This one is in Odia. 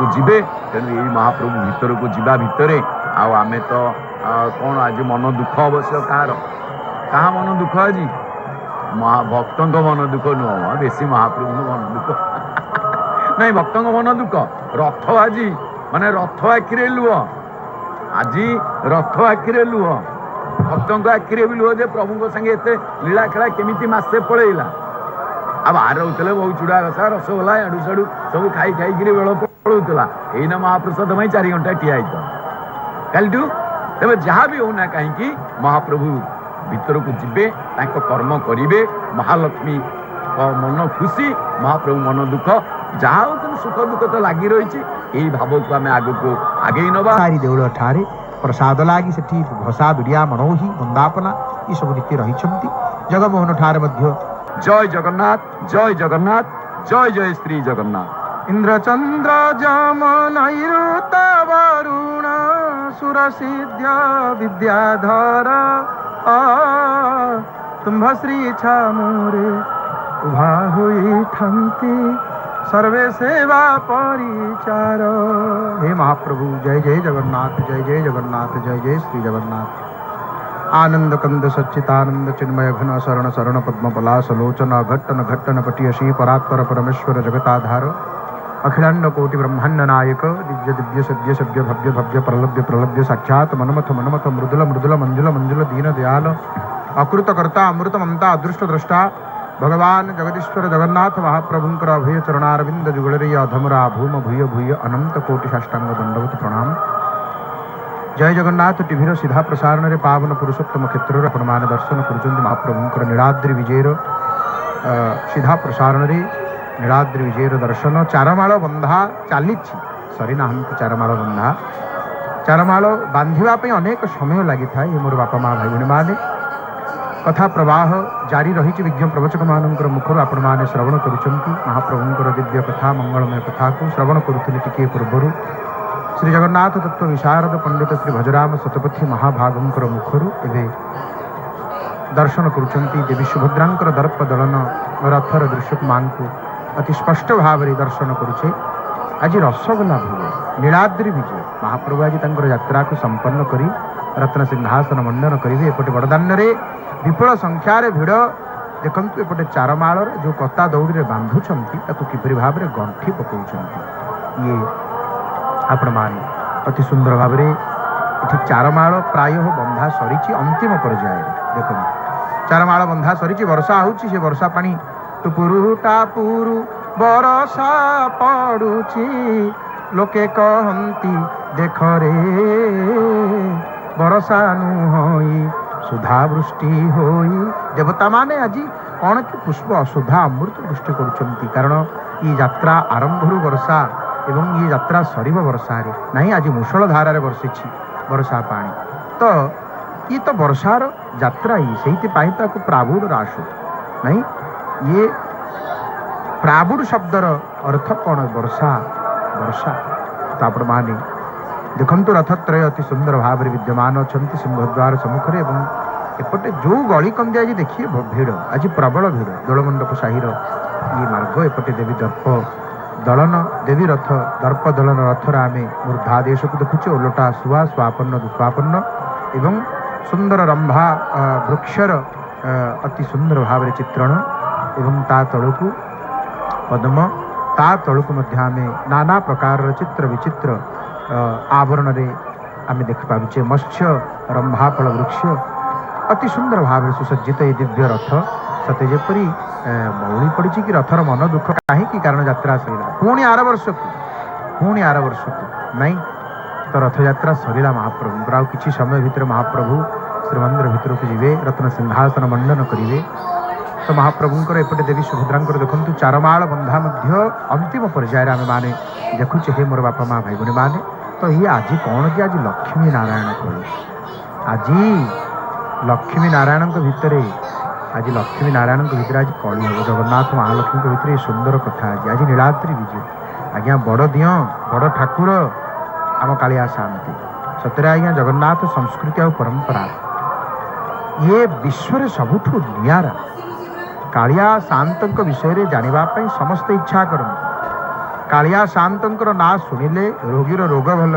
ଭିତରକୁ ଯିବେ। ତେଣୁ ଏଇ ମହାପ୍ରଭୁ ଭିତରକୁ ଯିବା ଭିତରେ ଆଉ ଆମେ ତ କ'ଣ ଆଜି ମନ ଦୁଃଖ ଅବଶ୍ୟ କାହାର, କାହା ମନ ଦୁଃଖ ଆଜି? ମହା ଭକ୍ତଙ୍କ ମନ ଦୁଃଖ ନୁହଁ, ବେଶୀ ମହାପ୍ରଭୁଙ୍କ ମନ ଦୁଃଖ। ନାଇଁ, ଭକ୍ତଙ୍କ ମନ ଦୁଃଖ। ରଥ ଆଜି ମାନେ ରଥ ଆଖିରେ ଲୁହ, ଆଜି ରଥ ଆଖିରେ ଲୁହ, ଭକ୍ତଙ୍କ ଆଖିରେ ବି ଲୁହ ଯେ ପ୍ରଭୁଙ୍କ ସାଙ୍ଗେ ଏତେ ଲୀଳା ଖେଳା କେମିତି ମାସେ ପଳେଇଲା। ଆଉ ବାହାରେ ରହୁଥିଲେ ବହୁ ଚୁଡ଼ା ଘସା ରସଗୋଲା ଆଡୁ ସାଡୁ ସବୁ ଖାଇ ଖାଇକିରି ବେଳ ପଳଉଥିଲା। ଏଇନା ମହାପ୍ରସାଦ ପାଇଁ 4 ଘଣ୍ଟା ଠିଆ ହେଇଥ କାଲିଠୁ। ତେବେ ଯାହା ବି ହଉନା କାହିଁକି ମହାପ୍ରଭୁ ଭିତରକୁ ଯିବେ, ତାଙ୍କ କର୍ମ କରିବେ। ମହାଲକ୍ଷ୍ମୀ ମନ ଖୁସି, ମହାପ୍ରଭୁ ମନ ଦୁଃଖ, ଯାହା ହଉ କିନ୍ତୁ ସୁଖ ଦୁଃଖ ତ ଲାଗି ରହିଛି। ଏଇ ଭାବକୁ ଆମେ ଆଗକୁ ଆଗେଇ ନବା। ଚାରି ଦେଉଳ ଠାରେ ପ୍ରସାଦ ଲାଗି ସେଠି ଘସା ବିଡ଼ିଆ ମଣୋହି ବନ୍ଦାପନା ଏସବୁ ନୀତି ରହିଛନ୍ତି। ଜଗମୋହନ ଠାରେ ମଧ୍ୟ। ଜୟ ଜଗନ୍ନାଥ, ଜୟ ଜଗନ୍ନାଥ, ଜୟ ଜୟ ଶ୍ରୀ ଜଗନ୍ନାଥ। ଇନ୍ଦ୍ରଚନ୍ଦ୍ର ଯମ ନୈଋତ ବରୁଣ ସୁରସିଦ୍ଧ ବିଦ୍ୟାଧର, ତୁମ୍ଭ ଶ୍ରୀ ଛାମୁରେ ଉଭା ହୋଇଥାନ୍ତି ସର୍ବେ ସେବା ପରିଚାର। ହେ ମହାପ୍ରଭୁ, ଜୟ ଜୟ ଜଗନ୍ନାଥ, ଜୟ ଜୟ ଜଗନ୍ନାଥ, ଜୟ ଜୟ ଶ୍ରୀ ଜଗନ୍ନାଥ। ଆନନ୍ଦ କନ୍ଦ ସଚ୍ଚିତାନନ୍ଦ ଚିନ୍ମୟ ଘନ ଶରଣ ଶରଣ ପଦ୍ମ ପଲାଶ ଲୋଚନ ଘଟ୍ଟନ ଘଟ୍ଟନ ପଟିୟସୀ ପରାତ୍ପର ପରମେଶ୍ୱର ଜଗତାଧାର ଅଖିଳାଣ୍ଡ କୋଟି ବ୍ରହ୍ମାଣ୍ଡ ନାୟକ ଦିବ୍ୟ ଦିବ୍ୟ ସଦ୍ୟ ସଭ୍ୟ ଭବ୍ୟ ଭବ୍ୟ ପ୍ରଲଭ୍ୟ ପ୍ରଲଭ୍ୟ ସାକ୍ଷାତ ମନମଥ ମନମଥ ମୃଦୁଲ ମୃଦୁଲ ମଞ୍ଜୁଲ ମଞ୍ଜୁଲ ଦୀନ ଦୟାଲ ଅକୃତକର୍ତ୍ତା ଅମୃତ ମମତା ଅଦୃଷ୍ଟ ଦ୍ରଷ୍ଟା ଭଗବାନ ଜଗଦୀଶ୍ୱର ଜଗନ୍ନାଥ ମହାପ୍ରଭୁଙ୍କର ଅଭୟ ଚରଣାରବିନ୍ଦ ଯୁଗଳରେ ଅଧମରା ଭୂମ ଭୂୟ ଭୂୟ ଅନନ୍ତ କୋଟି ସାଷ୍ଟାଙ୍ଗ ଦଣ୍ଡବତ ପ୍ରଣାମ। ଜୟ ଜଗନ୍ନାଥ ଟିଭିର ସିଧା ପ୍ରସାରଣରେ ପାବନ ପୁରୁଷୋତ୍ତମ କ୍ଷେତ୍ରରୁ ଆପଣମାନେ ଦର୍ଶନ କରୁଛନ୍ତି ମହାପ୍ରଭୁଙ୍କର ନୀଳାଦ୍ରି ବିଜୟର ସିଧା ପ୍ରସାରଣରେ ନୀଳାଦ୍ରି ବିଜୟର ଦର୍ଶନ। ଚାରମାଳ ବନ୍ଧା ଚାଲିଛି, ସରିନାହାନ୍ତି ଚାରମାଳ ବନ୍ଧା। ଚାରମାଳ ବାନ୍ଧିବା ପାଇଁ ଅନେକ ସମୟ ଲାଗିଥାଏ। ଏ ମୋର ବାପା ମା ଭାଇ ଭଉଣୀମାନେ, କଥା ପ୍ରବାହ ଜାରି ରହିଛି। ବିଜ୍ଞ ପ୍ରବଚକମାନଙ୍କର ମୁଖରୁ ଆପଣମାନେ ଶ୍ରବଣ କରୁଛନ୍ତି ମହାପ୍ରଭୁଙ୍କର ଦିବ୍ୟ କଥା, ମଙ୍ଗଳମୟ କଥାକୁ ଶ୍ରବଣ କରୁଥିଲେ ଟିକିଏ ପୂର୍ବରୁ ଶ୍ରୀ ଜଗନ୍ନାଥ ତତ୍ତ୍ୱ ବିଶାରଦ ପଣ୍ଡିତ ଶ୍ରୀ ଭଜରାମ ଶତପଥୀ ମହାଭାଗଙ୍କର ମୁଖରୁ। ଏବେ ଦର୍ଶନ କରୁଛନ୍ତି ଦେବୀ ସୁଭଦ୍ରାଙ୍କର ଦର୍ପ ଦଳନ ରଥର ଦୃଶ୍ୟକୁ ମାଙ୍କୁ ଅତି ସ୍ପଷ୍ଟ ଭାବରେ ଦର୍ଶନ କରୁଛେ। ଆଜି ରସଗୋଲା ଭୋଗ, ନୀଳାଦ୍ରି ବିଜୟ, ମହାପ୍ରଭୁ ଆଜି ତାଙ୍କର ଯାତ୍ରାକୁ ସମ୍ପନ୍ନ କରି ରତ୍ନ ସିଂହାସନ ମଣ୍ଡନ କରିବେ। ଏପଟେ ବଡ଼ଦାଣ୍ଡରେ ବିପୁଳ ସଂଖ୍ୟାରେ ଭିଡ଼ ଦେଖନ୍ତୁ। ଏପଟେ ଚାରମାଳର ଯେଉଁ କତା ଦଉଡ଼ିରେ ବାନ୍ଧୁଛନ୍ତି ତାକୁ କିପରି ଭାବରେ ଗଣ୍ଠି ପକାଉଛନ୍ତି ଇଏ ଆପଣମାନେ ଅତି ସୁନ୍ଦର ଭାବରେ। ଏଠି ଚାରମାଳ ପ୍ରାୟ ବନ୍ଧା ସରିଛି ଅନ୍ତିମ ପର୍ଯ୍ୟାୟରେ। ଦେଖନ୍ତୁ ଚାରମାଳ ବନ୍ଧା ସରିଛି, ବର୍ଷା ହେଉଛି, ସେ ବର୍ଷା ପାଣି ଟୁପୁରୁ ଟାପୁରୁ ବରଷା ପଡୁଛି। ଲୋକେ କହନ୍ତି ଦେଖରେ ବରଷା ନୁହଇ ସୁଧା ବୃଷ୍ଟି ହୋଇ। ଦେବତାମାନେ ଆଜି କ'ଣ କି ପୁଷ୍ପ ସୁଧା ଅମୃତ ବୃଷ୍ଟି କରୁଛନ୍ତି, କାରଣ ଇଏ ଯାତ୍ରା ଆରମ୍ଭରୁ ବର୍ଷା ଏବଂ ଇଏ ଯାତ୍ରା ସରିବ ବର୍ଷାରେ ନାହିଁ। ଆଜି ମୂଷଳ ଧାରାରେ ବର୍ଷିଛି ବର୍ଷା ପାଣି। ତ ଇଏ ତ ବର୍ଷାର ଯାତ୍ରା ଇଏ, ସେଇଥିପାଇଁ ତାକୁ ପ୍ରାବୁଡ଼ ରାସ ନାହିଁ। ଇଏ ପ୍ରାବୁଡ଼ ଶବ୍ଦର ଅର୍ଥ କ'ଣ? ବର୍ଷା, ବର୍ଷା। ତ ଆପଣମାନେ ଦେଖନ୍ତୁ ରଥତ୍ରୟ ଅତି ସୁନ୍ଦର ଭାବରେ ବିଦ୍ୟମାନ ଅଛନ୍ତି ସିଂହଦ୍ୱାର ସମ୍ମୁଖରେ। ଏବଂ ଏପଟେ ଯେଉଁ ଗଳି କନ୍ଦି ଆଜି ଦେଖିବେ ଭିଡ଼, ଆଜି ପ୍ରବଳ ଭିଡ଼। ଦୋଳମଣ୍ଡପ ସାହିର ଇଏ ମାର୍ଗ। ଏପଟେ ଦେବୀ ଦର୍ପ ଦଳନ, ଦେବୀ ରଥ ଦର୍ପ ଦଳନ ରଥର ଆମେ ମୂର୍ଦ୍ଧାଦେଶକୁ ଦେଖୁଛେ। ଓଲଟା ଶୁଆ, ସ୍ୱାପନ୍ନ ଦୁଃସ୍ୱାପନ୍ନ ଏବଂ ସୁନ୍ଦର ରମ୍ଭା ବୃକ୍ଷର ଅତି ସୁନ୍ଦର ଭାବରେ ଚିତ୍ରଣ ଏବଂ ତା ତଳକୁ ପଦ୍ମ, ତା ତଳକୁ ମଧ୍ୟ ଆମେ ନାନା ପ୍ରକାରର ଚିତ୍ର ବିଚିତ୍ର ଆବରଣରେ ଆମେ ଦେଖିପାରୁଛେ। ମତ୍ସ୍ୟ ରମ୍ଭାଫଳ ବୃକ୍ଷ ଅତି ସୁନ୍ଦର ଭାବରେ ସୁସଜ୍ଜିତ ଏହି ଦିବ୍ୟ ରଥ। ସତେ ଯେପରି ମଉଳି ପଡ଼ିଛି କି ରଥର ମନ ଦୁଃଖ କାହିଁକି? କାରଣ ଯାତ୍ରା ସରିଲା, ପୁଣି ଆର ବର୍ଷକୁ, ପୁଣି ଆର ବର୍ଷକୁ ନାଇଁ ତ ରଥଯାତ୍ରା ସରିଲା ମହାପ୍ରଭୁଙ୍କର। ଆଉ କିଛି ସମୟ ଭିତରେ ମହାପ୍ରଭୁ ଶ୍ରୀମନ୍ଦିର ଭିତରକୁ ଯିବେ, ରତ୍ନ ସିଂହାସନ ମଣ୍ଡନ କରିବେ। ତ ମହାପ୍ରଭୁଙ୍କର ଏପଟେ ଦେବୀ ସୁଭଦ୍ରାଙ୍କର ଦେଖନ୍ତୁ ଚାରମାଳ ବନ୍ଧା ମଧ୍ୟ ଅନ୍ତିମ ପର୍ଯ୍ୟାୟରେ ଆମେମାନେ ଦେଖୁଛେ। ହେ ମୋର ବାପା ମା ଭାଇ ଭଉଣୀମାନେ, ତ ଇଏ ଆଜି କ'ଣ କି ଆଜି ଲକ୍ଷ୍ମୀ ନାରାୟଣ କଳି। ଆଜି ଲକ୍ଷ୍ମୀ ନାରାୟଣଙ୍କ ଭିତରେ, ଆଜି ଲକ୍ଷ୍ମୀ ନାରାୟଣଙ୍କ ଭିତରେ ଆଜି କଳି ହେବ। ଜଗନ୍ନାଥ ମହାଲକ୍ଷ୍ମୀଙ୍କ ଭିତରେ ଏ ସୁନ୍ଦର କଥା ଆଜି, ଆଜି ନୀଳାଦ୍ରି ବିଜେ। ଆଜ୍ଞା ବଡ଼ ଦିଅଁ, ବଡ଼ ଠାକୁର ଆମ କାଳିଆ ସାଆନ୍ତେ। ସତରେ ଆଜ୍ଞା ଜଗନ୍ନାଥ ସଂସ୍କୃତି ଆଉ ପରମ୍ପରା ଇଏ ବିଶ୍ୱରେ ସବୁଠୁ ନିଆରା। କାଳିଆ ସାଆନ୍ତଙ୍କ ବିଷୟରେ ଜାଣିବା ପାଇଁ ସମସ୍ତେ ଇଚ୍ଛା କରନ୍ତି। କାଳିଆ ସାନ୍ତଙ୍କର ନାଁ ଶୁଣିଲେ ରୋଗୀର ରୋଗ ଭଲ